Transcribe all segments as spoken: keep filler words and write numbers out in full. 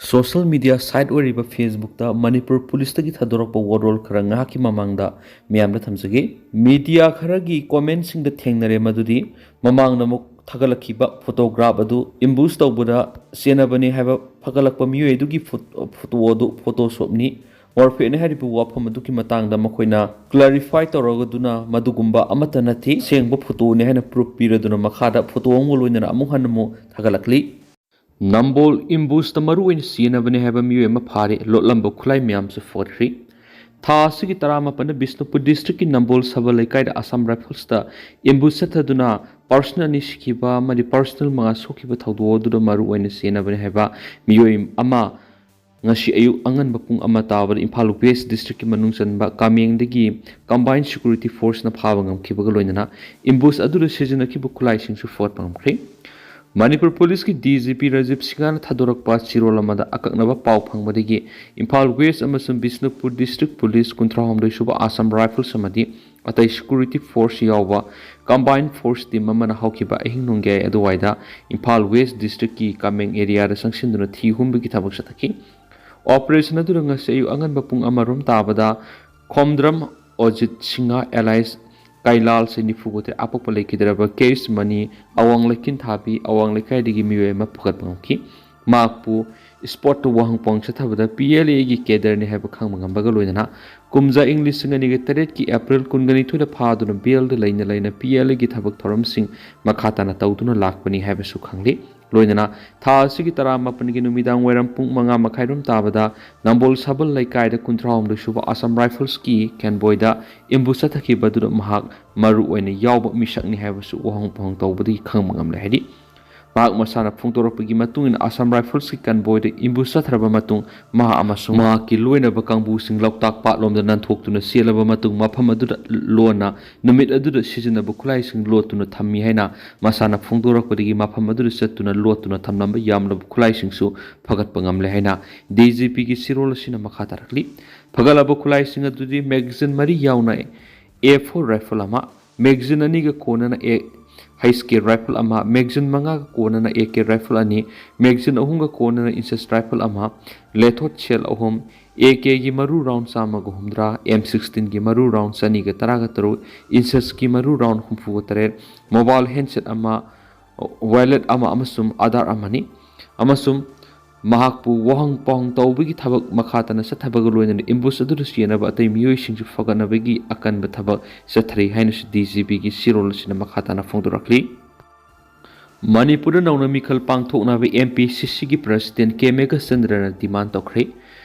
Social media side ꯑꯣꯏꯔꯤꯕ ꯐꯦꯁꯕꯨꯛꯇ ꯃꯅꯤꯄꯨꯔ ꯄꯨꯂꯤꯁꯇꯒꯤ ꯊꯥꯗꯣꯔꯛꯄ ꯋꯥꯔꯣꯜ ꯈꯔ ꯉꯥꯏꯍꯥꯛꯀꯤ ꯃꯃꯥꯡꯗ ꯃꯤꯌꯥꯝꯗ ꯊꯝꯖꯒꯦ꯫ ꯃꯤꯗꯤꯌꯥ ꯈꯔꯒꯤ ꯀꯣꯃꯦꯟꯁꯤꯡꯗ ꯊꯦꯡꯅꯔꯦ ꯃꯗꯨꯗꯤ ꯃꯃꯥꯡꯗ ꯑꯃꯨꯛ ꯊꯥꯒꯠꯂꯛꯈꯤꯕ ꯐꯣꯇꯣꯒ꯭ꯔꯥꯐ ꯑꯗꯨ ꯑꯦꯝꯕꯨꯁ ꯇꯧꯕꯗ ꯆꯦꯟꯅꯕꯅꯤ ꯍꯥꯏꯕ ꯐꯒꯠꯂꯛꯄ ꯃꯤꯑꯣꯏ ꯑꯗꯨꯒꯤ ꯐꯣꯇꯣ ꯑꯗꯨ ꯐꯣꯇꯣꯁꯣꯞꯅꯤ꯫ ꯃꯣꯔꯐꯦꯠꯅꯤ ꯍꯥꯏꯔꯤꯕ ꯋꯥꯐꯝ ꯑꯗꯨꯒꯤ ꯃꯇꯥꯡꯗ ꯃꯈꯣꯏꯅ ꯀ꯭ꯂꯥꯔꯤꯐꯥꯏ ꯇꯧꯔꯒꯗꯨꯅ ꯃꯗꯨꯒꯨꯝꯕ ꯑꯃꯠꯇ ꯅꯠꯇꯦ, ꯑꯁꯦꯡꯕ ꯐꯣꯇꯣꯅꯤ ꯍꯥꯏꯅ ꯄ꯭ꯔꯨꯐ ꯄꯤꯔꯗꯨꯅ ꯃꯈꯥꯗ ꯐꯣꯇꯣ ꯑꯃꯒ ꯂꯣꯏꯅꯅ ꯑꯃꯨꯛ ꯍꯟꯅ ꯑꯃꯨꯛ ꯊꯥꯒꯠꯂꯛꯂꯤ꯫ ꯅꯝꯕꯣꯜ ꯑꯦꯝꯕꯨꯁꯇ ꯃꯔꯨꯑꯣꯏꯅ ꯆꯦꯟꯅꯕꯅꯤ ꯍꯥꯏꯕ ꯃꯤꯑꯣꯏ ꯑꯃ ꯐꯥꯔꯦ, ꯂꯣꯠꯂꯝꯕ ꯈꯨꯠꯂꯥꯏ ꯃꯌꯥꯝꯁꯨ ꯐꯒꯠꯈ꯭ꯔꯤ꯫ ꯊꯥ ꯑꯁꯤꯒꯤ ꯇꯔꯥꯃꯥꯄꯟꯗ ꯕꯤꯁꯅꯨꯄꯨꯔ ꯗꯤꯁꯇ꯭ꯔꯤꯛꯀꯤ ꯅꯝꯕꯣꯜ ꯁꯕꯜ ꯂꯩꯀꯥꯏꯗ ꯑꯁꯥꯝ ꯔꯥꯏꯐꯜꯁꯇ ꯑꯦꯝꯕꯨꯁ ꯆꯠꯊꯗꯨꯅ ꯄꯥꯔꯁꯅꯦꯜ ꯑꯅꯤ ꯁꯤꯈꯤꯕ ꯑꯃꯗꯤ ꯄꯥꯔꯁꯅꯦꯜ ꯃꯉꯥ ꯁꯣꯛꯈꯤꯕ ꯊꯧꯗꯣꯛ ꯑꯗꯨꯗ ꯃꯔꯨꯑꯣꯏꯅ ꯆꯦꯟꯅꯕꯅꯤ ꯍꯥꯏꯕ ꯃꯤꯑꯣꯏ ꯑꯃ ꯉꯁꯤ ꯑꯌꯨꯛ ꯑꯉꯟꯕ ꯄꯨꯡ ꯑꯃ ꯇꯥꯕꯗ ꯏꯝꯐꯥꯜ ꯋꯦꯁ ꯗꯤꯁꯇ꯭ꯔꯤꯛꯀꯤ ꯃꯅꯨꯡ ꯆꯟꯕ ꯀꯥꯃꯦꯡꯗꯒꯤ ꯀꯝꯕꯥꯏꯟ ꯁꯦꯀ꯭ꯌꯨꯔꯤꯇꯤ ꯐꯣꯔꯁꯅ ꯐꯥꯕ ꯉꯝꯈꯤꯕꯒ ꯂꯣꯏꯅꯅ ꯑꯦꯝꯕꯨꯁ ꯑꯗꯨꯗ ꯁꯤꯖꯤꯟꯅꯈꯤꯕ ꯈꯨꯠꯂꯥꯏꯁꯤꯡꯁꯨ ꯐꯒꯠꯄ ꯉꯝꯈ꯭ꯔꯦ꯫ ꯃꯅꯤꯄꯨꯔ ꯄꯨꯂꯤꯁꯀꯤ ꯗꯤ ꯖꯤ ꯄꯤ ꯔꯥꯖꯤꯕ ꯁꯤꯡꯍꯅ ꯊꯥꯗꯣꯔꯛꯄ ꯆꯦꯔꯣꯜ ꯑꯃꯗ ꯑꯀꯛꯅꯕ ꯄꯥꯎ ꯐꯪꯕꯗꯒꯤ ꯏꯝꯐꯥꯜ ꯋꯦꯁ ꯑꯃꯁꯨꯡ ꯕꯤꯁꯅꯨꯄꯨꯔ ꯗꯤꯁꯇ꯭ꯔꯤꯛ ꯄꯨꯂꯤꯁ, ꯀꯨꯟꯊ꯭ꯔꯥꯍꯨꯝꯗꯣꯏ ꯁꯨꯕ ꯑꯁꯥꯝ ꯔꯥꯏꯐꯜꯁ ꯑꯃꯗꯤ ꯑꯇꯩ ꯁꯦꯀ꯭ꯌꯨꯔꯤꯇꯤ ꯐꯣꯔꯁ ꯌꯥꯎꯕ ꯀꯝꯕꯥꯏꯟ ꯐꯣꯔꯁ ꯇꯤꯝ ꯑꯃꯅ ꯍꯧꯈꯤꯕ ꯑꯍꯤꯡ ꯅꯣꯡꯌꯥꯏ ꯑꯗꯨꯋꯥꯏꯗ ꯏꯝꯐꯥꯜ ꯋꯦꯁ ꯗꯤꯁꯇ꯭ꯔꯤꯛꯀꯤ ꯀꯥꯃꯦꯡ ꯑꯦꯔꯤꯌꯥꯗ ꯆꯪꯁꯤꯟꯗꯨꯅ ꯊꯤ ꯍꯨꯝꯕꯒꯤ ꯊꯕꯛ ꯆꯠꯊꯈꯤ꯫ ꯑꯣꯄꯔꯦꯁꯟ ꯑꯗꯨꯗ ꯉꯁꯤ ꯑꯌꯨꯛ ꯑꯉꯟꯕ ꯄꯨꯡ ꯑꯃꯔꯣꯝ ꯇꯥꯕꯗ ꯈꯣꯝꯗ꯭ꯔꯝ ꯑꯣꯖꯤꯠ ꯁꯤꯡꯍ ꯑꯦꯂꯥꯏꯁ ꯀꯩꯂꯥꯜꯁꯦ ꯅꯤꯐꯨꯒ ꯇꯔꯦꯠ ꯑꯄꯣꯛꯄ ꯂꯩꯈꯤꯗ꯭ꯔꯕ ꯀꯦ ꯑꯦꯁ ꯃꯅꯤ ꯑꯋꯥꯡ ꯂꯩꯀꯤꯟ ꯊꯥꯕꯤ ꯑꯋꯥꯡ ꯂꯩꯀꯥꯏꯗꯒꯤ ꯃꯤꯑꯣꯏ ꯑꯃ ꯐꯨꯒꯠꯄ ꯉꯝꯈꯤ꯫ ꯃꯍꯥꯛꯄꯨ ꯏꯁꯄꯣꯔꯠꯇ ꯋꯥꯍꯪ ꯄꯥꯎꯍꯪ ꯆꯠꯊꯕꯗ ꯄꯤ ꯑꯦꯜ ꯑꯦꯒꯤ ꯀꯦꯗꯔꯅꯤ ꯍꯥꯏꯕ ꯈꯪꯕ ꯉꯝꯕꯒ ꯂꯣꯏꯅꯅ ꯀꯨꯝꯖꯥ ꯏꯪ ꯂꯤꯁꯤꯡ ꯑꯅꯤꯒ ꯇꯔꯦꯠꯀꯤ ꯑꯦꯄ꯭ꯔꯤꯜ ꯀꯨꯟꯒꯅꯤꯊꯣꯏꯗ ꯐꯥꯗꯨꯅ ꯕꯦꯜꯗ ꯂꯩꯅ ꯂꯩꯅ ꯄꯤ ꯑꯦꯜ ꯑꯦꯒꯤ ꯊꯕꯛ ꯊꯧꯔꯝꯁꯤꯡ ꯃꯈꯥ ꯇꯥꯅ ꯇꯧꯗꯨꯅ ꯂꯥꯛꯄꯅꯤ ꯍꯥꯏꯕꯁꯨ ꯈꯪꯂꯤ꯫ ꯂꯣꯏꯅꯅ ꯊꯥ ꯑꯁꯤꯒꯤ ꯇꯔꯥꯃꯥꯄꯟꯒꯤ ꯅꯨꯃꯤꯗꯥꯡ ꯋꯥꯏꯔꯝ ꯄꯨꯡ ꯃꯉꯥ ꯃꯈꯥꯏꯔꯣꯝ ꯇꯥꯕꯗ ꯅꯝꯕꯣꯜ ꯁꯕꯜ ꯂꯩꯀꯥꯏꯗ ꯀꯨꯟꯊ꯭ꯔꯥꯍꯨꯝꯗꯣꯏ ꯁꯨꯕ ꯑꯁꯥꯝ ꯔꯥꯏꯐꯜꯁꯀꯤ ꯀꯦꯟꯕꯣꯏꯗ ꯑꯦꯝꯕꯨꯁ ꯆꯠꯊꯈꯤꯕ ꯑꯗꯨꯗ ꯃꯍꯥꯛ ꯃꯔꯨ ꯑꯣꯏꯅ ꯌꯥꯎꯕ ꯃꯤꯁꯛꯅꯤ ꯍꯥꯏꯕꯁꯨ ꯋꯥꯍꯪ ꯄꯥꯎꯍꯪ ꯇꯧꯕꯗꯒꯤ ꯈꯪꯕ ꯉꯝꯂꯦ꯫ ꯍꯥꯏꯗꯤ ꯃꯍꯥꯛ ꯃꯁꯥꯅ ꯐꯣꯡꯗꯣꯔꯛꯄꯒꯤ ꯃꯇꯨꯡ ꯏꯟꯅ ꯑꯁꯥꯝ ꯔꯥꯏꯐꯜꯁꯀꯤ ꯀꯟꯕꯣꯏꯗ ꯑꯦꯝꯕꯨꯁ ꯆꯠꯊꯔꯕ ꯃꯇꯨꯡ ꯃꯍꯥꯛ ꯑꯃꯁꯨꯡ ꯃꯍꯥꯛꯀꯤ ꯂꯣꯏꯅꯕ ꯀꯥꯡꯕꯨꯁꯤꯡ ꯂꯣꯛꯇꯥꯛ ꯄꯥꯠꯂꯣꯝꯗ ꯅꯥꯟꯊꯣꯛꯇꯨꯅ ꯆꯦꯜꯂꯕ ꯃꯇꯨꯡ ꯃꯐꯝ ꯑꯗꯨꯗ ꯂꯣꯟꯅ ꯅꯨꯃꯤꯠ ꯑꯗꯨꯗ ꯁꯤꯖꯤꯟꯅꯕ ꯈꯨꯠꯂꯥꯏꯁꯤꯡ ꯂꯣꯠꯇꯨꯅ ꯊꯝꯃꯤ ꯍꯥꯏꯅ ꯃꯁꯥꯅ ꯐꯣꯡꯗꯣꯔꯛꯄꯗꯒꯤ ꯃꯐꯝ ꯑꯗꯨꯗ ꯆꯠꯇꯨꯅ ꯂꯣꯠꯇꯨꯅ ꯊꯝꯂꯝꯕ ꯌꯥꯝꯂꯕ ꯈꯨꯠꯂꯥꯏꯁꯤꯡꯁꯨ ꯐꯒꯠꯄ ꯉꯝꯂꯦ ꯍꯥꯏꯅ ꯗꯤ ꯖꯤ ꯄꯤꯒꯤ ꯆꯦꯔꯣꯜ ꯑꯁꯤꯅ ꯃꯈꯥ ꯇꯥꯔꯛꯂꯤ꯫ ꯐꯒꯠꯂꯕ ꯈꯨꯠꯂꯥꯏꯁꯤꯡ ꯑꯗꯨꯗꯤ ꯃꯦꯒꯥꯖꯤꯟ ꯃꯔꯤ ꯌꯥꯎꯅ ꯑꯦ ꯐꯣꯔ ꯔꯥꯏꯐꯜ ꯑꯃ, ꯃꯦꯒꯥꯖꯤꯟ ꯑꯅꯤꯒ ꯀꯣꯟꯅꯅ ꯑꯦ ꯍꯩꯁ ꯀꯦ ꯔꯥꯏꯐꯜ ꯑꯃ, ꯃꯦꯒꯖꯤꯟ ꯃꯉꯥꯒ ꯀꯣꯟꯅꯅ ꯑꯦ ꯀꯦ ꯔꯥꯏꯐꯜ ꯑꯅꯤ, ꯃꯦꯒꯖꯤꯟ ꯑꯍꯨꯝꯒ ꯀꯣꯟꯅꯅ ꯏꯟꯆꯦꯁ ꯔꯥꯏꯐꯜ ꯑꯃ, ꯂꯦꯊꯣꯠ ꯁꯦꯜ ꯑꯍꯨꯝ, ꯑꯦ ꯀꯦꯒꯤ ꯃꯔꯨ ꯔꯥꯎꯟ ꯆꯥꯝꯃꯒ ꯍꯨꯝꯗ꯭ꯔꯥ, ꯑꯦꯝ ꯁꯤꯛꯁꯇꯤꯟꯒꯤ ꯃꯔꯨ ꯔꯥꯎꯟ ꯆꯅꯤꯒ ꯇꯔꯥꯒ ꯇꯔꯨꯛ, ꯏꯟꯆꯦꯁꯀꯤ ꯃꯔꯨ ꯔꯥꯎꯟ ꯍꯨꯝꯐꯨꯒ ꯇꯔꯦꯠ, ꯃꯣꯕꯥꯏꯜ ꯍꯦꯟꯁꯦꯠ ꯑꯃ, ꯋꯦꯂꯦꯠ ꯑꯃ ꯑꯃꯁꯨꯡ ꯑꯥꯙꯥꯔ ꯑꯃꯅꯤ꯫ ꯑꯃꯁꯨꯡ ꯃꯍꯥꯛꯄꯨ ꯋꯥꯍꯪ ꯄꯥꯎꯍꯪ ꯇꯧꯕꯒꯤ ꯊꯕꯛ ꯃꯈꯥ ꯇꯥꯅ ꯆꯠꯊꯕꯒ ꯂꯣꯏꯅꯅ ꯑꯦꯝꯕꯨꯁ ꯑꯗꯨꯗ ꯆꯦꯟꯅꯕ ꯑꯇꯩ ꯃꯤꯑꯣꯏꯁꯤꯡꯁꯨ ꯐꯒꯠꯅꯕꯒꯤ ꯑꯀꯟꯕ ꯊꯕꯛ ꯆꯠꯊꯔꯤ ꯍꯥꯏꯅꯁꯨ ꯗꯤ ꯖꯤ ꯄꯤꯒꯤ ꯆꯦꯔꯣꯜ ꯑꯁꯤꯅ ꯃꯈꯥ ꯇꯥꯅ ꯐꯣꯡꯗꯣꯔꯛꯂꯤ꯫ ꯃꯅꯤꯄꯨꯔꯗ ꯅꯧꯅ ꯃꯤꯈꯜ ꯄꯥꯡꯊꯣꯛꯅꯕ ꯑꯦꯝ ꯄꯤ ꯁꯤ ꯁꯤꯒꯤ ꯄ꯭ꯔꯁꯤꯗꯦꯟ ꯀꯦ ꯃꯦꯘꯆꯟꯗ꯭ꯔꯅ ꯗꯤꯃꯥꯟ ꯇꯧꯈ꯭ꯔꯦ꯫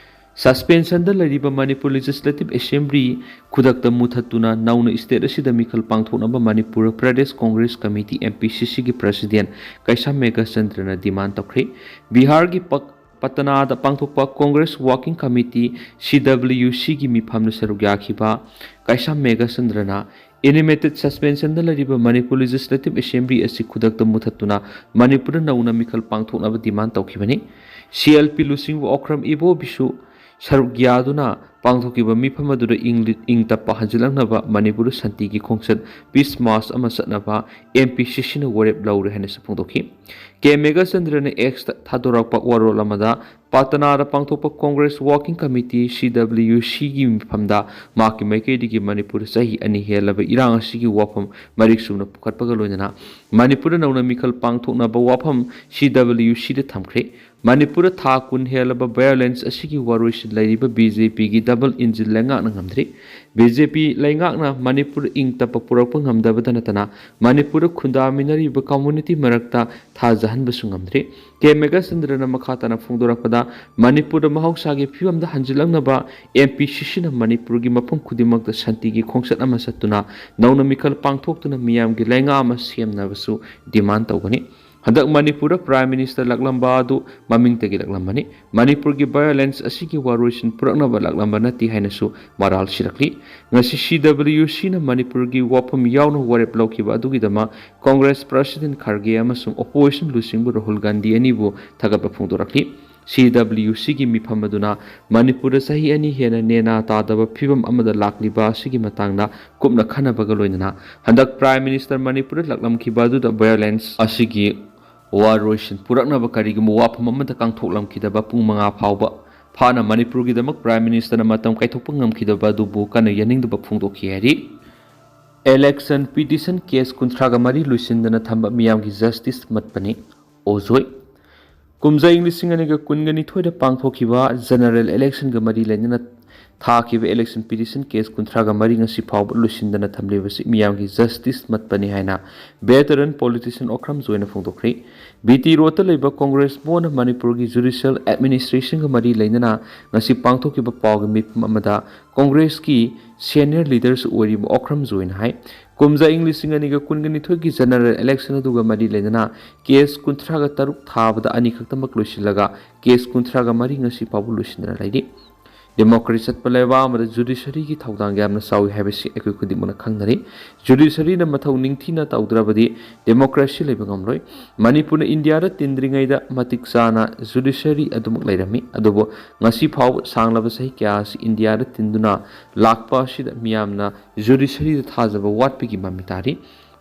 ꯁꯁꯄꯦꯟꯁꯟꯗ ꯂꯩꯔꯤꯕ ꯃꯅꯤꯄꯨꯔ ꯂꯦꯖꯤꯁꯂꯦꯇꯤꯚ ꯑꯦꯁꯦꯝꯕ꯭ꯂꯤ ꯈꯨꯗꯛꯇ ꯃꯨꯊꯠꯇꯨꯅ ꯅꯧꯅ ꯁ꯭ꯇꯦꯠ ꯑꯁꯤꯗ ꯃꯤꯈꯜ ꯄꯥꯡꯊꯣꯛꯅꯕ Manipur Pradesh Congress committee, M P ꯁꯤ ꯁꯤꯒꯤ ꯄ꯭ꯔꯁꯤꯗꯦꯟ ꯀꯩꯁꯥꯝ ꯃꯦꯘꯆꯟꯗ꯭ꯔꯅ ꯗꯤꯃꯥꯟ ꯇꯧꯈ꯭ꯔꯦ꯫ ꯕꯤꯍꯥꯔꯒꯤ ꯄꯛ-, ꯄꯇꯅꯥꯗ ꯄꯥꯡꯊꯣꯛꯄ ꯀꯣꯡꯒ꯭ꯔꯦꯁ ꯋꯥꯔꯀꯤꯡ ꯀꯃꯤꯇꯤ, ꯁꯤ ꯗꯕ꯭ꯂꯤꯌꯨ ꯁꯤꯒꯤ ꯃꯤꯐꯝꯗ ꯁꯔꯨꯛ ꯌꯥꯈꯤꯕ ꯀꯩꯁꯥꯝ ꯃꯦꯘꯆꯟꯗ꯭ꯔꯅ ꯑꯦꯅꯤꯃꯦꯇꯦꯗ ꯁꯁꯄꯦꯟꯁꯟꯗ ꯂꯩꯔꯤꯕ ꯃꯅꯤꯄꯨꯔ ꯂꯦꯖꯤꯁꯂꯦꯇꯤꯚ ꯑꯦꯁꯦꯝꯕ꯭ꯂꯤ ꯑꯁꯤ ꯈꯨꯗꯛꯇ ꯃꯨꯊꯠꯇꯨꯅ ꯃꯅꯤꯄꯨꯔꯗ ꯅꯧꯅ ꯃꯤꯈꯜ ꯄꯥꯡꯊꯣꯛꯅꯕ ꯗꯤꯃꯥꯟ ꯇꯧꯈꯤꯕꯅꯤ꯫ ꯁꯤ ꯑꯦꯜ ꯄꯤ ꯂꯨꯆꯤꯡꯕ ꯑꯣꯀ꯭ꯔꯝ ꯏꯕꯣꯕꯤꯁꯨ ꯁꯔꯨꯛ ꯌꯥꯗꯨꯅ ꯄꯥꯡꯊꯣꯛꯈꯤꯕ ꯃꯤꯐꯝ ꯑꯗꯨꯗ ꯏꯪ ꯂꯤ-, ꯏꯪ ꯇꯞꯄ ꯍꯟꯖꯤꯜꯂꯛꯅꯕ ꯃꯅꯤꯄꯨꯔꯗ ꯁꯥꯟꯇꯤꯒꯤ ꯈꯣꯡꯆꯠ, ꯄꯤꯁ ꯃꯥꯔꯆ ꯑꯃ ꯆꯠꯅꯕ ꯑꯦꯝ ꯄꯤ ꯁꯤ ꯁꯤꯅ ꯋꯥꯔꯦꯞ ꯂꯧꯔꯦ ꯍꯥꯏꯅꯁꯨ ꯐꯣꯡꯗꯣꯛꯈꯤ꯫ ꯀꯦ ꯃꯦꯘꯆꯟꯗ꯭ꯔꯅ ꯑꯦꯛꯁꯇ ꯊꯥꯗꯣꯔꯛꯄ ꯋꯥꯔꯣꯜ ꯑꯃꯗ, ꯄꯥꯇꯅꯥꯗ ꯄꯥꯡꯊꯣꯛꯄ ꯀꯣꯡꯒ꯭ꯔꯦꯁ ꯋꯥꯔꯀꯤꯡ ꯀꯃꯤꯇꯤ, ꯁꯤ ꯗꯕ꯭ꯂꯤꯌꯨ ꯁꯤꯒꯤ ꯃꯤꯐꯝꯗ ꯃꯍꯥꯛꯀꯤ ꯃꯥꯏꯀꯩꯗꯒꯤ ꯃꯅꯤꯄꯨꯔꯗ ꯆꯍꯤ ꯑꯅꯤ ꯍꯦꯜꯂꯕ ꯏꯔꯥꯡ ꯑꯁꯤꯒꯤ ꯋꯥꯐꯝ ꯃꯔꯤꯛ ꯆꯨꯝꯅ ꯄꯨꯈꯠꯄꯒ ꯂꯣꯏꯅꯅ ꯃꯅꯤꯄꯨꯔꯗ ꯅꯧꯅ ꯃꯤꯈꯜ ꯄꯥꯡꯊꯣꯛꯅꯕ ꯋꯥꯐꯝ ꯁꯤ ꯗꯕ꯭ꯂꯤꯌꯨ ꯁꯤꯗ ꯊꯝꯈ꯭ꯔꯦ꯫ ꯃꯅꯤꯄꯨꯔꯗ ꯊꯥ ꯀꯨꯟ ꯍꯦꯜꯂꯕ ꯚꯥꯏꯑꯣꯂꯦꯟꯁ ꯑꯁꯤꯒꯤ ꯋꯥꯔꯣꯏꯁꯤꯟ ꯂꯩꯔꯤꯕ ꯕꯤ ꯖꯦ ꯄꯤꯒꯤ ꯗꯕꯜ ꯏꯟꯖꯤꯟ ꯂꯩꯉꯥꯛꯅ ꯉꯝꯗ꯭ꯔꯤ꯫ ꯕꯤ ꯖꯦ ꯄꯤ ꯂꯩꯉꯥꯛꯅ ꯃꯅꯤꯄꯨꯔ ꯏꯪ ꯇꯞꯄ ꯄꯨꯔꯛꯄ ꯉꯝꯗꯕꯇ ꯅꯠꯇꯅ ꯃꯅꯤꯄꯨꯔꯗ ꯈꯨꯟꯗꯥꯃꯤꯟꯅꯔꯤꯕ ꯀꯝꯃ꯭ꯌꯨꯅꯤꯇꯤ ꯃꯔꯛꯇ ꯊꯥꯖꯍꯟꯕꯁꯨ ꯉꯝꯗ꯭ꯔꯤ꯫ ꯀꯦ ꯃꯦꯘꯆꯟꯗ꯭ꯔꯅ ꯃꯈꯥ ꯇꯥꯅ ꯐꯣꯡꯗꯣꯔꯛꯄꯗ, ꯃꯅꯤꯄꯨꯔꯗ ꯃꯍꯧꯁꯥꯒꯤ ꯐꯤꯕꯝꯗ ꯍꯟꯖꯤꯜꯂꯛꯅꯕ ꯑꯦꯝ ꯄꯤ ꯁꯤ ꯁꯤꯅ ꯃꯅꯤꯄꯨꯔꯒꯤ ꯃꯐꯝ ꯈꯨꯗꯤꯡꯃꯛꯇ ꯁꯥꯟꯇꯤꯒꯤ ꯈꯣꯡꯆꯠ ꯑꯃ ꯆꯠꯇꯨꯅ ꯅꯧꯅ ꯃꯤꯈꯜ ꯄꯥꯡꯊꯣꯛꯇꯨꯅ ꯃꯤꯌꯥꯝꯒꯤ ꯂꯩꯉꯥꯛ ꯑꯃ ꯁꯦꯝꯅꯕꯁꯨ ꯗꯤꯃꯥꯟ ꯇꯧꯒꯅꯤ꯫ ꯍꯟꯗꯛ ꯃꯅꯤꯄꯨꯔꯗ ꯄ꯭ꯔꯥꯏꯝ ꯃꯤꯅꯤꯁꯇꯔ ꯂꯥꯛꯂꯝꯕ ꯑꯗꯨ ꯃꯃꯤꯡꯇꯒꯤ ꯂꯥꯛꯂꯝꯕꯅꯤ꯫ ꯃꯅꯤꯄꯨꯔꯒꯤ ꯚꯥꯏꯑꯣꯂꯦꯟꯁ ꯑꯁꯤꯒꯤ ꯋꯥꯔꯣꯏꯁꯤꯟ ꯄꯨꯔꯛꯅꯕ ꯂꯥꯛꯂꯝꯕ ꯅꯠꯇꯦ ꯍꯥꯏꯅꯁꯨ ꯃꯔꯥꯜ ꯁꯤꯔꯛꯂꯤ꯫ ꯉꯁꯤ ꯁꯤ ꯗꯕ꯭ꯂꯤꯌꯨ ꯁꯤꯅ ꯃꯅꯤꯄꯨꯔꯒꯤ ꯋꯥꯐꯝ ꯌꯥꯎꯅ ꯋꯥꯔꯦꯞ ꯂꯧꯈꯤꯕ ꯑꯗꯨꯒꯤꯗꯃꯛ ꯀꯣꯡꯒ꯭ꯔꯦꯁ ꯄ꯭ꯔꯁꯤꯗꯦꯟ ꯈꯥꯔꯒꯦ ꯑꯃꯁꯨꯡ ꯑꯣꯄꯣꯖꯤꯁꯟ ꯂꯨꯆꯤꯡꯕ ꯔꯥꯍꯨꯜ ꯒꯥꯟꯙꯤ ꯑꯅꯤꯕꯨ ꯊꯥꯒꯠꯄ ꯐꯣꯡꯗꯣꯔꯛꯂꯤ꯫ ꯁꯤ ꯗꯕ꯭ꯂꯤꯌꯨ ꯁꯤꯒꯤ ꯃꯤꯐꯝ ꯑꯗꯨꯅ ꯃꯅꯤꯄꯨꯔꯗ ꯆꯍꯤ ꯑꯅꯤ ꯍꯦꯟꯅ ꯅꯦꯅꯥ ꯇꯥꯗꯕ ꯐꯤꯕꯝ ꯑꯃꯗ ꯂꯥꯛꯂꯤꯕ ꯑꯁꯤꯒꯤ ꯃꯇꯥꯡꯗ ꯀꯨꯞꯅ ꯈꯟꯅꯕꯒ ꯂꯣꯏꯅꯅ ꯍꯟꯗꯛ Prime Minister ꯃꯅꯤꯄꯨꯔꯗ ꯂꯥꯛꯂꯝꯈꯤꯕ ꯑꯗꯨꯗ violence ꯑꯁꯤꯒꯤ ꯋꯥꯔꯣꯏꯁꯤꯟ ꯄꯨꯔꯛꯅꯕ ꯀꯔꯤꯒꯨꯝꯕ ꯋꯥꯐꯝ ꯑꯃꯗ ꯀꯥꯡꯊꯣꯛꯂꯝꯈꯤꯗꯕ ꯄꯨꯡ ꯃꯉꯥ ꯐꯥꯎꯕ ꯐꯥꯅ ꯃꯅꯤꯄꯨꯔꯒꯤꯗꯃꯛ Prime Minister ꯅ ꯃꯇꯝ ꯀꯥꯏꯊꯣꯛꯄ ꯉꯝꯈꯤꯗꯕ ꯑꯗꯨꯕꯨ ꯀꯟꯅ ꯌꯥꯅꯤꯡꯗꯕ ꯐꯣꯡꯗꯣꯛꯈꯤ ꯍꯥꯏꯔꯤ꯫ Election petition case ꯀꯨꯟꯊ꯭ꯔꯥꯒ ꯃꯔꯤ ꯂꯣꯏꯁꯤꯟꯗꯅ ꯊꯝꯕ ꯃꯤꯌꯥꯝꯒꯤ justice ꯃꯠꯄꯅꯤ꯫ ꯑꯣꯖꯣꯏ꯫ ꯀꯨꯝꯖꯥ ꯏꯪ ꯂꯤꯁꯤꯡ ꯑꯅꯤꯒ ꯀꯨꯟꯒ ꯅꯤꯊꯣꯏꯗ ꯄꯥꯡꯊꯣꯛꯈꯤꯕ general election ꯒ ꯃꯔꯤ ꯂꯩꯅꯅ ꯊꯥꯈꯤꯕ election petition case ꯀꯨꯟꯊ꯭ꯔꯥꯒ ꯃꯔꯤ ꯉꯁꯤ ꯐꯥꯎꯕ ꯂꯣꯏꯁꯤꯟꯗꯅ ꯊꯝꯂꯤꯕꯁꯤ ꯃꯤꯌꯥꯝꯒꯤ justice ꯃꯠꯄꯅꯤ ꯍꯥꯏꯅ veteran politician ꯑꯣꯀ꯭ꯔꯝ ꯖꯣꯏꯅ ꯐꯣꯡꯗꯣꯛꯈ꯭ꯔꯤ꯫ ꯕꯤ ꯇꯤ ꯔꯣꯗꯇ ꯂꯩꯕ Congress ꯚꯋꯟꯅ ꯃꯅꯤꯄꯨꯔꯒꯤ judicial administration ꯒ ꯃꯔꯤ ꯂꯩꯅꯅ ꯉꯁꯤ ꯄꯥꯡꯊꯣꯛꯈꯤꯕ ꯄꯥꯎꯒꯤ ꯃꯤꯐꯝ ꯑꯃꯗ Congress ꯀꯤ senior leaders ꯑꯣꯏꯔꯤꯕ ꯑꯣꯀ꯭ꯔꯝ ꯖꯣꯏꯅ ꯍꯥꯏ, ꯀꯨꯝꯖꯥ ꯏꯪ ꯂꯤꯁꯤꯡ ꯑꯅꯤꯒ ꯀꯨꯟꯒ ꯅꯤꯊꯣꯏꯒꯤ general election ꯑꯗꯨꯒ ꯃꯔꯤ ꯂꯩꯅꯅ case ꯀꯨꯟꯊ꯭ꯔꯥꯒ ꯇꯔꯨꯛ ꯊꯥꯕꯗ ꯑꯅꯤꯈꯛꯇꯃꯛ ꯂꯣꯏꯁꯤꯜꯂꯒ case ꯀꯨꯟꯊ꯭ꯔꯥꯒ ꯃꯔꯤ ꯉꯁꯤ ꯐꯥꯎꯕ ꯂꯣꯏꯁꯤꯟꯗꯅ ꯂꯩꯔꯤ꯫ Democracy ꯆꯠꯄ ꯂꯩꯕꯥꯛ ꯑꯃꯗ judiciary ꯒꯤ ꯊꯧꯗꯥꯡ ꯌꯥꯝꯅ ꯆꯥꯎꯏ ꯍꯥꯏꯕꯁꯤ ꯑꯩꯈꯣꯏ ꯈꯨꯗꯤꯡꯃꯛꯅ ꯈꯪꯅꯔꯤ꯫ Judiciary ꯅ ꯃꯊꯧ ꯅꯤꯡꯊꯤꯅ ꯇꯧꯗ꯭ꯔꯕꯗꯤ democracy ꯂꯩꯕ ꯉꯝꯂꯣꯏ꯫ ꯃꯅꯤꯄꯨꯔꯅ ꯏꯟꯗꯤꯌꯥꯗ ꯇꯤꯟꯗ꯭ꯔꯤꯉꯩꯗ ꯃꯇꯤꯛ ꯆꯥꯅ judiciary ꯑꯗꯨꯃꯛ ꯂꯩꯔꯝꯃꯤ, ꯑꯗꯨꯕꯨ ꯉꯁꯤ ꯐꯥꯎꯕ ꯁꯥꯡꯂꯕ ꯆꯍꯤ ꯀꯌꯥ ꯑꯁꯤ ꯏꯟꯗꯤꯌꯥꯗ ꯇꯤꯟꯗꯨꯅ ꯂꯥꯛꯄ ꯑꯁꯤꯗ ꯃꯤꯌꯥꯝꯅ judiciary ꯗ ꯊꯥꯖꯕ ꯋꯥꯠꯄꯒꯤ ꯃꯃꯤ ꯇꯥꯔꯤ꯫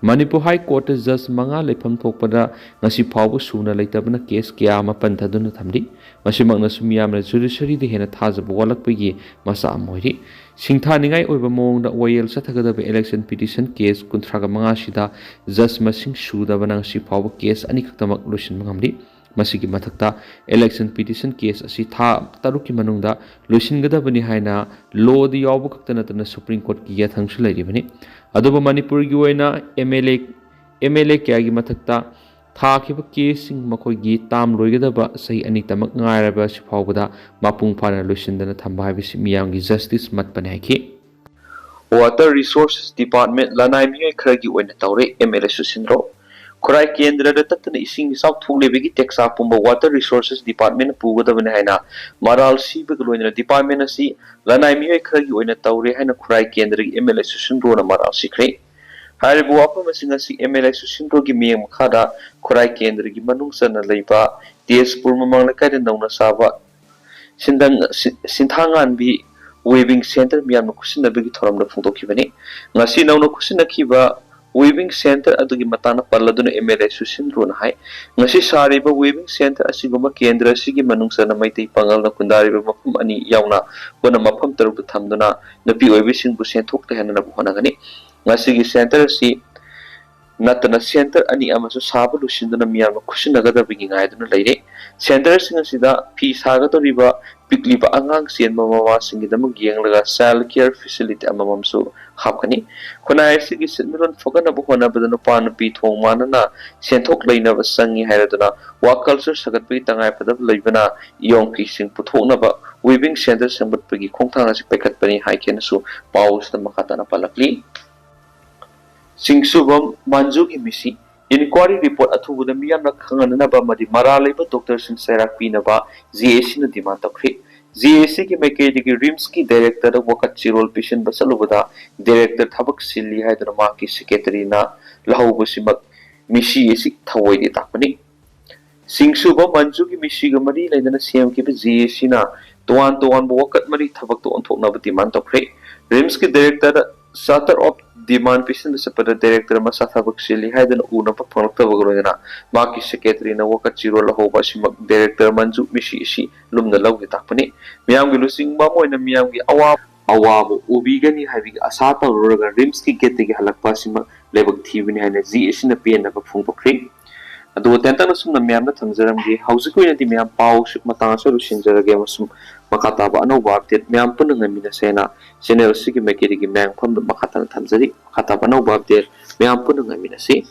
ꯃꯅꯤꯄꯨꯔ High Court ꯇ judge ꯃꯉꯥ ꯂꯩꯐꯝ ꯊꯣꯛꯄꯗ ꯉꯁꯤ ꯐꯥꯎꯕ ꯁꯨꯅ ꯂꯩꯇꯕꯅ case ꯀꯌꯥ ꯑꯃ ꯄꯟꯊꯗꯨꯅ ꯊꯝꯂꯤ꯫ ꯃꯁꯤꯃꯛꯅꯁꯨ ꯃꯤꯌꯥꯝꯅ judiciary ꯗ ꯍꯦꯟꯅ ꯊꯥꯖꯕ ꯋꯥꯠꯂꯛꯄꯒꯤ ꯃꯆꯥꯛ ꯑꯃ ꯑꯣꯏꯔꯤ꯫ ꯁꯤꯡꯊꯥꯅꯤꯡꯉꯥꯏ ꯑꯣꯏꯕ ꯃꯑꯣꯡꯗ ꯋꯥꯌꯦꯜ ꯆꯠꯊꯒꯗꯕ election petition case ꯀꯨꯟꯊ꯭ꯔꯥꯒ ꯃꯉꯥ ꯁꯤꯗ judge ꯃꯁꯤꯡ ꯁꯨꯗꯕꯅ ꯉꯁꯤ ꯐꯥꯎꯕ case ꯑꯅꯤꯈꯛꯇꯃꯛ ꯂꯣꯏꯁꯤꯟꯕ ꯉꯝꯂꯤ꯫ ꯃꯁꯤꯒꯤ ꯃꯊꯛꯇ election petition case ꯑꯁꯤ ꯊꯥ ꯇꯔꯨꯛꯀꯤ ꯃꯅꯨꯡꯗ ꯂꯣꯏꯁꯤꯟꯒꯗꯕꯅꯤ ꯍꯥꯏꯅ law ꯗ ꯌꯥꯎꯕ ꯈꯛꯇ ꯅꯠꯇꯅ Supreme Court ꯀꯤ ꯌꯥꯊꯪꯁꯨ ꯂꯩꯔꯤꯕꯅꯤ꯫ ꯑꯗꯨꯕꯨ ꯃꯅꯤꯄꯨꯔꯒꯤ ꯑꯣꯏꯅ M L A, M L A ꯀꯌꯥꯒꯤ ꯃꯊꯛꯇ ꯊꯥꯈꯤꯕ case ꯁꯤꯡ ꯃꯈꯣꯏꯒꯤ term ꯂꯣꯏꯒꯗꯕ ꯆꯍꯤ ꯑꯅꯤꯇꯃꯛ ꯉꯥꯏꯔꯕ ꯑꯁꯤ ꯐꯥꯎꯕꯗ ꯃꯄꯨꯡ ꯐꯥꯅ ꯂꯣꯏꯁꯤꯟꯗꯅ ꯊꯝꯕ ꯍꯥꯏꯕꯁꯤ ꯃꯤꯌꯥꯝꯒꯤ justice ꯃꯠꯄꯅꯤ ꯍꯥꯏꯈꯤ꯫ Water Resources Department ꯂꯅꯥꯏ ꯃꯤꯑꯣꯏ ꯈꯔꯒꯤ ꯑꯣꯏꯅ ꯇꯧꯔꯦ, M L A ꯁꯨꯁꯤꯟ ꯔꯣ꯫ ꯈꯨꯔꯥꯏ ꯀꯦꯟꯗ꯭ꯔꯗ ꯇꯠꯇꯅ ꯏꯁꯤꯡ ꯏꯆꯥꯎ ꯊꯣꯛꯂꯤꯕꯒꯤ ꯇꯦꯛꯆꯥꯛ ꯄꯨꯝꯕ Water Resources Department ꯅ ꯄꯨꯒꯗꯕꯅꯤ ꯍꯥꯏꯅ ꯃꯔꯥꯜ ꯁꯤꯕꯒ ꯂꯣꯏꯅꯅ department ꯑꯁꯤ ꯂꯅꯥꯏ ꯃꯤꯑꯣꯏ ꯈꯔꯒꯤ ꯑꯣꯏꯅ ꯇꯧꯔꯦ ꯍꯥꯏꯅ ꯈꯨꯔꯥꯏ ꯀꯦꯟꯗ꯭ꯔꯒꯤ M L A ꯁꯨꯁꯤꯟ ꯔꯣꯅ ꯃꯔꯥꯜ ꯁꯤꯈ꯭ꯔꯦ꯫ ꯍꯥꯏꯔꯤꯕ ꯋꯥꯐꯝ ꯑꯁꯤ ꯉꯁꯤ ꯑꯦꯝ ꯑꯦꯜ ꯑꯦ ꯁꯨꯁꯤꯟꯗ꯭ꯔꯣꯒꯤ ꯃꯤꯠꯌꯦꯡ ꯃꯈꯥꯗ ꯈꯨꯔꯥꯏ ꯀꯦꯟꯗ꯭ꯔꯒꯤ ꯃꯅꯨꯡ ꯆꯟꯅ ꯂꯩꯕ ꯇꯦꯖꯄꯨꯔ ꯃꯃꯥꯡ ꯂꯩꯀꯥꯏꯗ ꯅꯧꯅ ꯁꯥꯕ ꯁꯤꯟꯗꯪ-, ꯁꯤ-, ꯁꯤꯟꯊꯥꯉꯥꯟꯕꯤ weaving centre ꯃꯤꯌꯥꯝꯅ ꯈꯨꯠꯁꯤꯟꯅꯕꯒꯤ ꯊꯧꯔꯝꯗ ꯐꯣꯡꯗꯣꯛꯈꯤꯕꯅꯤ꯫ ꯉꯁꯤ ꯅꯧꯅ ꯈꯨꯠꯁꯤꯟꯅꯈꯤꯕ weaving centre ꯑꯗꯨꯒꯤ ꯃꯇꯥꯡꯗ ꯄꯜꯂꯗꯨꯅ ꯑꯦꯝ ꯑꯦꯜ ꯑꯦ ꯁꯨꯁꯤꯟꯗ꯭ꯔꯣꯅ ꯍꯥꯏ, ꯉꯁꯤ ꯁꯥꯔꯤꯕ weaving centre ꯑꯁꯤꯒꯨꯝꯕ ꯀꯦꯟꯗ꯭ꯔ ꯑꯁꯤꯒꯤ ꯃꯅꯨꯡ ꯆꯟꯅ ꯃꯩꯇꯩ ꯄꯥꯉꯜꯅ ꯈꯨꯟꯗꯥꯔꯤꯕ ꯃꯐꯝ ꯑꯅꯤ ꯌꯥꯎꯅ ꯄꯨꯟꯅ ꯃꯐꯝ ꯇꯔꯨꯛꯇ ꯊꯝꯗꯨꯅ ꯅꯨꯄꯤ ꯑꯣꯏꯕꯤꯁꯤꯡꯕꯨ ꯁꯦꯟꯊꯣꯛ ꯂꯩꯍꯟꯅꯕ ꯍꯣꯠꯅꯒꯅꯤ꯫ ꯉꯁꯤꯒꯤ centre ꯑꯁꯤ ꯅꯠꯇꯅ centre ꯑꯅꯤ ꯑꯃꯁꯨ ꯁꯥꯕ ꯂꯣꯏꯁꯤꯟꯗꯨꯅ ꯃꯤꯌꯥꯝꯅ ꯈꯨꯠꯁꯤꯟꯅꯒꯗꯕꯒꯤ ꯉꯥꯏꯗꯨꯅ ꯂꯩꯔꯦ꯫ Centreꯁꯤꯡ ꯑꯁꯤꯗ ꯐꯤ ꯁꯥꯒꯗꯧꯔꯤꯕ ꯄꯤꯛꯂꯤꯕ ꯑꯉꯥꯡ ꯆꯦꯟꯕ ꯃꯃꯥꯁꯤꯡꯒꯤꯗꯃꯛ ꯌꯦꯡꯂꯒ child care facility ꯑꯃꯃꯝꯁꯨ ꯍꯥꯞꯀꯅꯤ꯫ ꯈꯨꯟꯅꯥꯏ ꯑꯁꯤꯒꯤ ꯁꯦꯟꯃꯤꯠꯂꯣꯟ ꯐꯒꯠꯅꯕ ꯍꯣꯠꯅꯕꯗ ꯅꯨꯄꯥ ꯅꯨꯄꯤ ꯊꯣꯡ ꯃꯥꯟꯅꯅ ꯁꯦꯟꯊꯣꯛ ꯂꯩꯅꯕ ꯆꯪꯏ ꯍꯥꯏꯔꯗꯨꯅ work culture ꯁꯥꯒꯠꯄꯒꯤ ꯇꯉꯥꯏꯐꯗꯕ ꯂꯩꯕꯅ ꯏꯌꯣꯡ ꯐꯤꯁꯤꯡ ꯄꯨꯊꯣꯛꯅꯕ weaving centre ꯁꯦꯝꯒꯠꯄꯒꯤ ꯈꯣꯡꯊꯥꯡ ꯑꯁꯤ ꯄꯥꯏꯈꯠꯄꯅꯤ ꯍꯥꯏꯈꯤꯅꯁꯨ ꯄꯥꯎ ꯑꯁꯤꯗ ꯃꯈꯥ ꯇꯥꯅ ꯄꯜꯂꯛꯂꯤ꯫ ꯆꯤꯡꯁꯨꯕꯝ ꯃꯟꯖꯨꯒꯤ ꯃꯤꯁꯤ inquiry report ꯑꯊꯨꯕꯗ ꯃꯤꯌꯥꯝꯅ ꯈꯪꯍꯟꯅꯅꯕ ꯑꯃꯗꯤ ꯃꯔꯥꯜ ꯂꯩꯕ doctorꯁꯤꯡ ꯆꯩꯔꯥꯛ ꯄꯤꯅꯕ J A Cꯅ demand ꯇꯧꯈ꯭ꯔꯤ꯫ J A Cꯒꯤ ꯃꯥꯏꯀꯩꯗꯒꯤ RIMSꯀꯤ directorꯗ ꯋꯥꯀꯠ ꯆꯤꯔꯣꯜ ꯄꯤꯁꯤꯟꯕ ꯆꯠꯂꯨꯕꯗ director ꯊꯕꯛ ꯆꯤꯜꯂꯤ ꯍꯥꯏꯗꯨꯅ ꯃꯍꯥꯛꯀꯤ secretaryꯅ ꯂꯧꯍꯧꯕꯁꯤꯃꯛ ꯃꯤꯁꯤ ꯑꯁꯤ ꯊꯑꯣꯏꯗꯦ ꯇꯥꯛꯄꯅꯤ꯫ ꯆꯤꯡꯁꯨꯕ ꯃꯟꯖꯨꯒꯤ ꯃꯤꯁꯤꯒ ꯃꯔꯤ ꯂꯩꯅꯅ ꯁꯦꯝꯈꯤꯕ J A Cꯅ ꯇꯣꯉꯥꯟ ꯇꯣꯉꯥꯟꯕ ꯋꯥꯀꯠ ꯃꯔꯤ ꯊꯕꯛꯇ ꯑꯣꯟꯊꯣꯛꯅꯕ demand ꯇꯧꯈ꯭ꯔꯦ꯫ RIMSꯀꯤ directorꯗ letter of demand ꯄꯤꯁꯤꯟꯕ ꯆꯠꯄꯗ director ꯃꯁꯥ ꯊꯕꯛ ꯆꯤꯜꯂꯤ ꯍꯥꯏꯗꯨꯅ ꯎꯅꯕ ꯐꯪꯂꯛꯇꯕꯒ ꯂꯣꯏꯅꯅ ꯃꯍꯥꯛꯀꯤ secretaryꯅ ꯋꯥꯀꯠ ꯆꯤꯔꯣꯜ ꯂꯧꯍꯧꯕ ꯑꯁꯤꯃꯛ director ꯃꯟꯖꯨ ꯃꯤꯁꯤ ꯑꯁꯤ ꯂꯨꯝꯅ ꯂꯧꯗꯦ ꯇꯥꯛꯄꯅꯤ꯫ ꯃꯤꯌꯥꯝꯒꯤ ꯂꯨꯆꯤꯡꯕ ꯑꯃ ꯑꯣꯏꯅ ꯃꯤꯌꯥꯝꯒꯤ ꯑꯋꯥꯕ, ꯑꯋꯥꯕ ꯎꯕꯤꯒꯅꯤ ꯍꯥꯏꯕꯒꯤ ꯑꯁꯥ ꯇꯧꯔꯨꯔꯒ RIMSꯀꯤ gateꯇꯒꯤ ꯍꯜꯂꯛꯄ ꯑꯁꯤꯃꯛ ꯂꯥꯏꯕꯛ ꯊꯤꯕꯅꯤ ꯍꯥꯏꯅ J A Cꯅ ꯄꯦꯟꯅꯕ ꯐꯣꯡꯗꯣꯛꯈ꯭ꯔꯤ꯫ ꯑꯗꯨꯒ ꯇꯦꯟꯇꯛꯅ ꯁꯨꯝꯅ ꯃꯌꯥꯝꯗ ꯊꯝꯖꯔꯝꯒꯦ꯫ ꯍꯧꯖꯤꯛꯀꯤ ꯑꯣꯏꯅꯗꯤ ꯃꯌꯥꯝ ꯄꯥꯎ ꯃꯇꯥꯡ ꯑꯁꯤꯗ ꯂꯣꯏꯁꯤꯟꯖꯔꯒꯦ ꯑꯃꯁꯨꯡ ꯃꯈꯥ ꯇꯥꯕ ꯑꯅꯧꯕ update ꯃꯌꯥꯝ ꯄꯨꯟꯅ ꯉꯥꯏꯃꯤꯟꯅꯁꯦ ꯍꯥꯏꯅ channel ꯑꯁꯤꯒꯤ ꯃꯥꯏꯀꯩꯗꯒꯤ ꯃꯌꯥꯝ ꯃꯐꯝꯗ ꯃꯈꯥ ꯇꯥꯅ ꯊꯝꯖꯔꯤ꯫ ꯃꯈꯥ ꯇꯥꯕ ꯑꯅꯧꯕ update ꯃꯌꯥꯝ ꯄꯨꯟꯅ ꯉꯥꯏꯃꯤꯟꯅꯁꯤ꯫